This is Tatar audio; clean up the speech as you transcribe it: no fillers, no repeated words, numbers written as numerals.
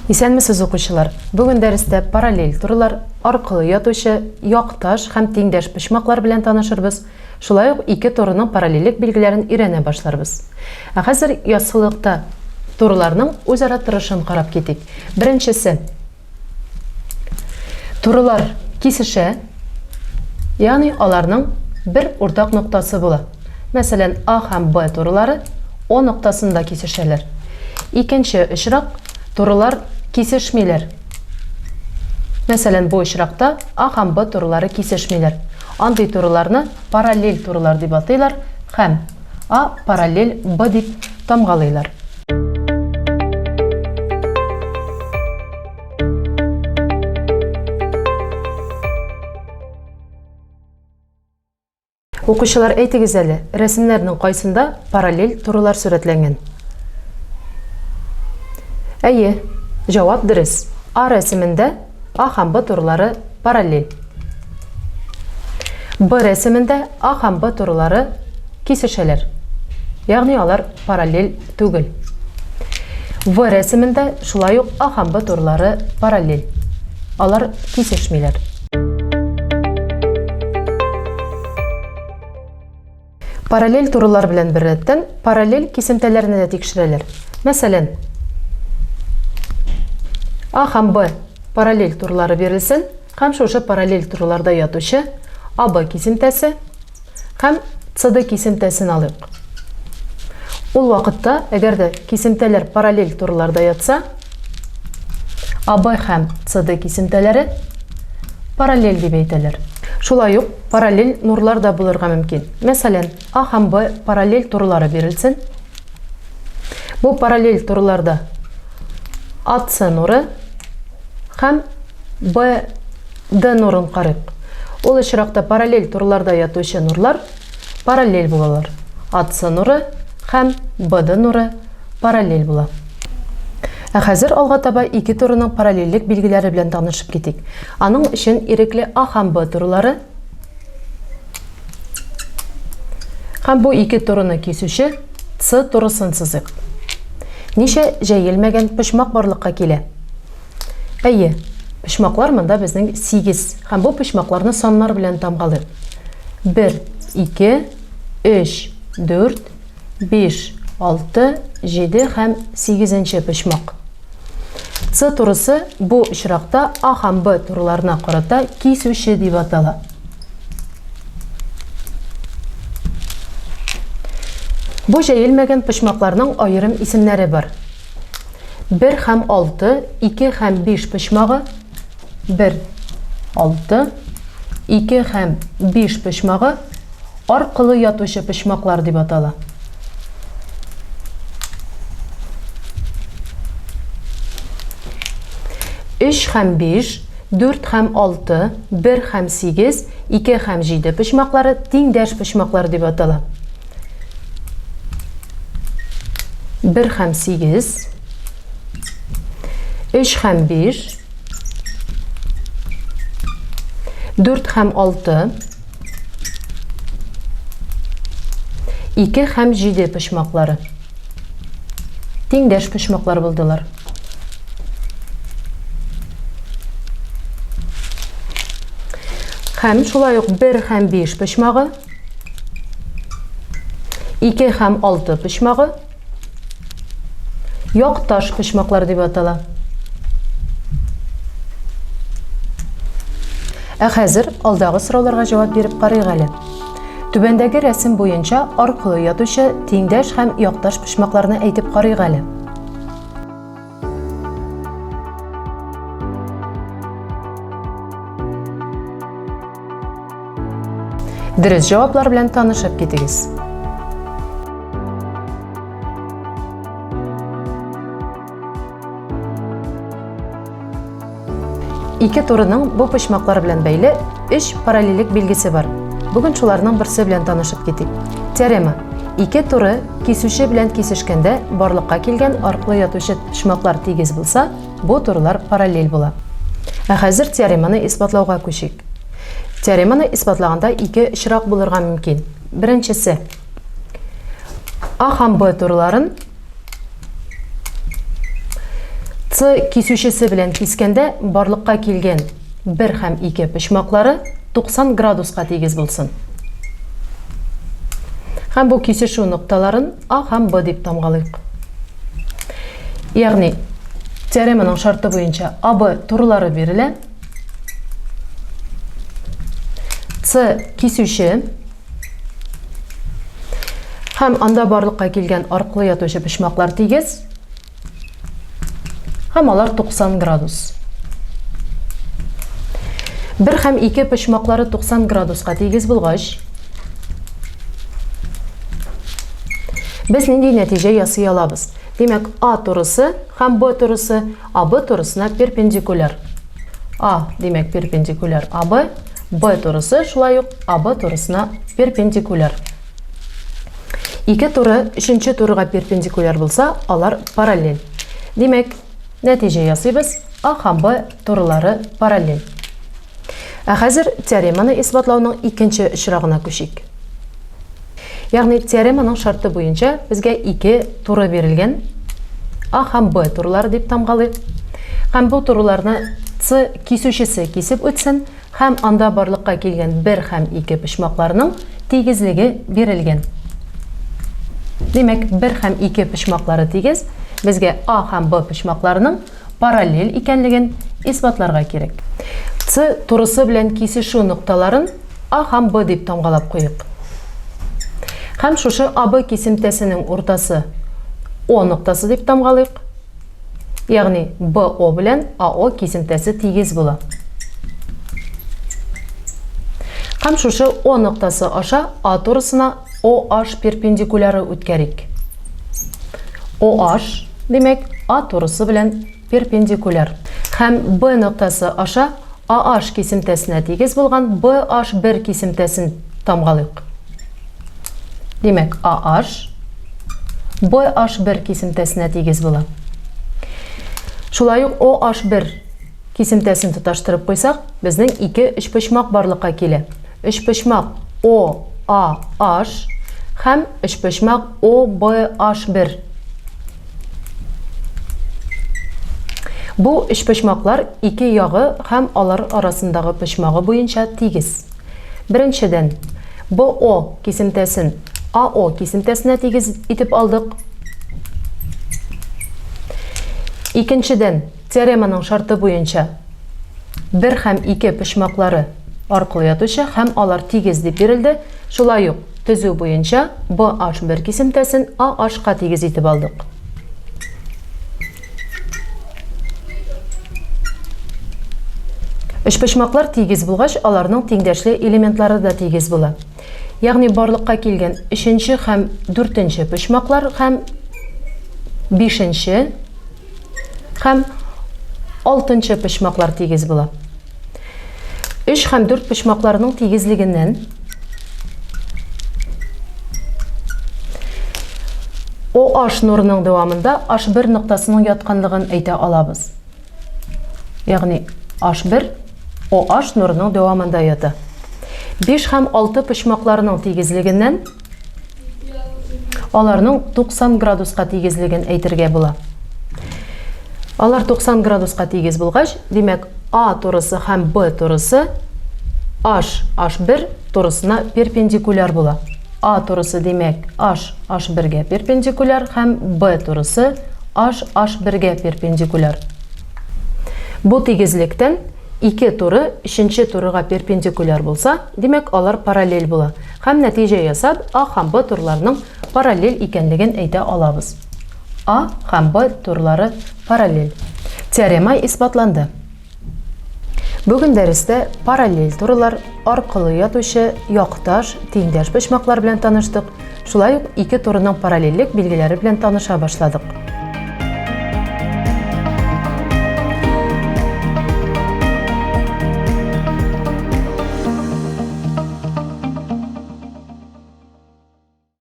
Исәнмесез, укучылар! Бүген дәрестә параллель турылар, аркылы ятучы, якташ һәм тиңдәш почмаклар белән танышырбыз, шулай ук ике турының параллельлек билгеләрен өйрәнә башларбыз. Ә хәзер яссылыкта турыларның үзара торышын карап китик. Беренчесе. Турылар кисешә, ягъни аларның бер уртак ноктасы була. Мәсәлән, А һәм Б турылары О ноктасында кисешәләр. Икенче очрак, турылар кисешмиләр. Мәсәлән, бу очракта А һәм Б турылары кисешмиләр. Андый турыларны параллель турылар дип атыйлар һәм А параллель Б дип тамгалыйлар. Укучылар, әйтегез әле, рәсемнәрнең кайсында параллель турылар сурәтләнгән? Әйе, җавап дөрес. А рәсемендә А һәм Б турылары параллель. Б рәсемендә А һәм Б турылары кисешәләр. Ягъни алар параллель түгел. В рәсемендә шулай ук А һәм Б турылары параллель. Алар кисешмиләр. Параллель турылар белән беррәттән параллель кисемтәләрне дә тикшерәләр. Мәсәлән, А һәм Б параллель турылары бирелсен һәм шушы параллель турыларда ятучы АБ кисемтәсе һәм СД кисемтәсен алыйк. Ул вакытта, әгәр дә кисемтәләр параллель турыларда ятса, АБ һәм СД кисемтәләре параллель дип әйтәләр. Шулай ук параллель нурлар да булырга мөмкин. Мәсәлән, А һәм Б параллель турылары бирелсен. Бу параллель турыларда АС нуры һәм БД нурын карыйк. Ул очракта параллель турыларда ятучы нурлар параллель булалар. АС нуры һәм БД нуры параллель була. Ә хәзер алга таба ике турының параллельлек билгеләре белән танышып китик. Аның өчен ирекле А һәм Б турылары һәм бу ике турыны кисүче С турысын сызыйк. Ничә җәелмәгән почмак барлыкка килә? Әйе, почмаклар монда безнең 8 һәм бу почмакларны саннар белән тамгалыйк. 1, 2, 3, 4, 5, 6, 7 һәм 8 почмак. С турысы бу очракта А һәм Б турыларына карата кисүче дип атала. Бу җәелмәгән почмакларның аерым исемнәре бар. 1 һәм 6, 2 һәм 5 почмагы, 1, 6, 2 һәм 5 почмагы аркылы ятучы почмаклар дип атала. Өч һәм биш, дүрт һәм алты, бер һәм сигез, ике һәм җиде почмаклары тиңдәш почмаклар дип атала. Бер һәм сигез, өч һәм биш, дүрт һәм алты, 2 һәм 7 почмаклары. Тиңдәш почмаклар булдылар. Һәм шулай ук 1 һәм 5 почмагы, 2 һәм 6 почмагы, Якташ почмаклар дип атала. Ә хәзер алдагы сорауларга җавап биреп карыйк әле. Түбәндәге рәсем буенча аркылы ятучы тиңдәш һәм якташ почмакларны әйтеп карыйк әле. Дөрес җаваплар белән танышып китегез. Ике турының бу почмаклар белән бәйле өч параллельлек билгесе бар. Бүген шуларның берсе белән танышып китик. Теорема. Ике туры кисүче белән кисешкәндә барлыкка килгән аркылы ятучы почмаклар тигез булса, бу турылар параллель була. Ә хәзер теореманы исбатлауга күчик. Теореманы исбатлаганда ике очрак булырга мөмкин. Беренчесе. А һәм Б турыларын. С кисүчесе белән кискәндә барлыкка килгән 1 һәм 2 почмаклары 90 градуска тигез булсын. Һәм бу кисешү нокталарын А һәм Б дип тамгалыйк. Ягъни теореманың шарты буенча АБ турылары бирелә. С кисүче һәм анда барлыкка килгән аркылы ятучы почмаклар тигез. Һәм алар 90 градус. 1 һәм 2 почмаклары 90 градуска тигез булгач, без нинди нәтиҗә ясый алабыз? Димәк, А турысы һәм Б турысы АБ турысына перпендикуляр. А, димәк, перпендикуляр АБ, Б турысы шулай ук АБ турысына перпендикуляр. Ике туры өченче турыга перпендикуляр булса, алар параллель. Димәк, нәтиҗә ясыйбыз, А һәм Б турылары параллель. Ә хәзер теореманы исбатлауның икенче очрагына күчик. Ягъни теореманың шарты буенча безгә ике туры бирелгән. А һәм Б турылары дип тамгалыйк. Һәм бу турыларны С кисүчесе кисеп үтсен, Һәм анда барлыкка килгән бер һәм ике почмакларның тигезлеге бирелгән. Димәк, бер һәм ике почмаклары тигез, безгә А һәм Б почмакларының параллель икәнлеген исбатларга кирәк. С турысы белән кисешү нокталарын А һәм Б дип тамгалап куйыйк. Һәм шушы АБ кисемтәсенең уртасы О ноктасы дип тамгалыйк. Ягъни БО белән АО кисемтәсе тигез була. Һәм шушы О ноктасы аша А турысына OH перпендикуляры үткәрик. OH, димәк, А турысы белән перпендикуляр. Һәм Б ноктасы аша AH кисемтәсенә тигез булган BH1 кисемтәсен тамгалыйк. Димәк, AH BH1 кисемтәсенә тигез була. Шулай ук OH1 кисемтәсен тоташтырып куйсак, безнең ике өчпочмак барлыкка килә. Өчпочмак OAH һәм өчпочмак OBH1. Бу өчпочмаклар ике ягы һәм алар арасындагы почмагы буенча тигез. Беренчедән, БО кисемтәсен АО кисемтәсенә тигез итеп алдык. Икенчедән, теореманың шарты буенча 1 һәм 2 почмаклары аркылы ятучы һәм алар тигез дип бирелде. Шулай ук төзү буенча BH1 кисемтәсен AH-ка тигез итеп алдык. Өчпочмаклар тигез булгач, аларның тиңдәшле элементлары да тигез була. Ягъни барлыкка килгән өченче һәм дүртенче почмаклар һәм бишенче һәм алтынчы почмаклар тигез була. Өч һәм дүрт почмакларның тигезлегеннән OH нурының дәвамында H1 ноктасының ятканлыгын әйтә алабыз. Ягъни H1 OH нурының дәвамында ята. 5 һәм 6 почмакларының тигезлегеннән аларның 90 градуска тигезлеген әйтергә була. Алар 90 градуска тигез булгач, димәк, А турысы һәм Б турысы H, H1 турысына перпендикуляр була. А турысы, димәк, H, H1-гә перпендикуляр һәм Б турысы H, H1-гә перпендикуляр. Бу тигезлектән ике туры өченче турыга перпендикуляр булса, димәк, алар параллель була. Һәм нәтиҗә ясап, А һәм Б турларының параллель икәнлеген әйтә алабыз. А һәм Б турлары параллель. Теорема исбатланды. Бүген дәрестә параллель турылар, аркылы ятучы, якташ, тиңдәш почмаклар белән таныштык, шулай ук ике турының параллельлек билгеләре белән таныша башладык.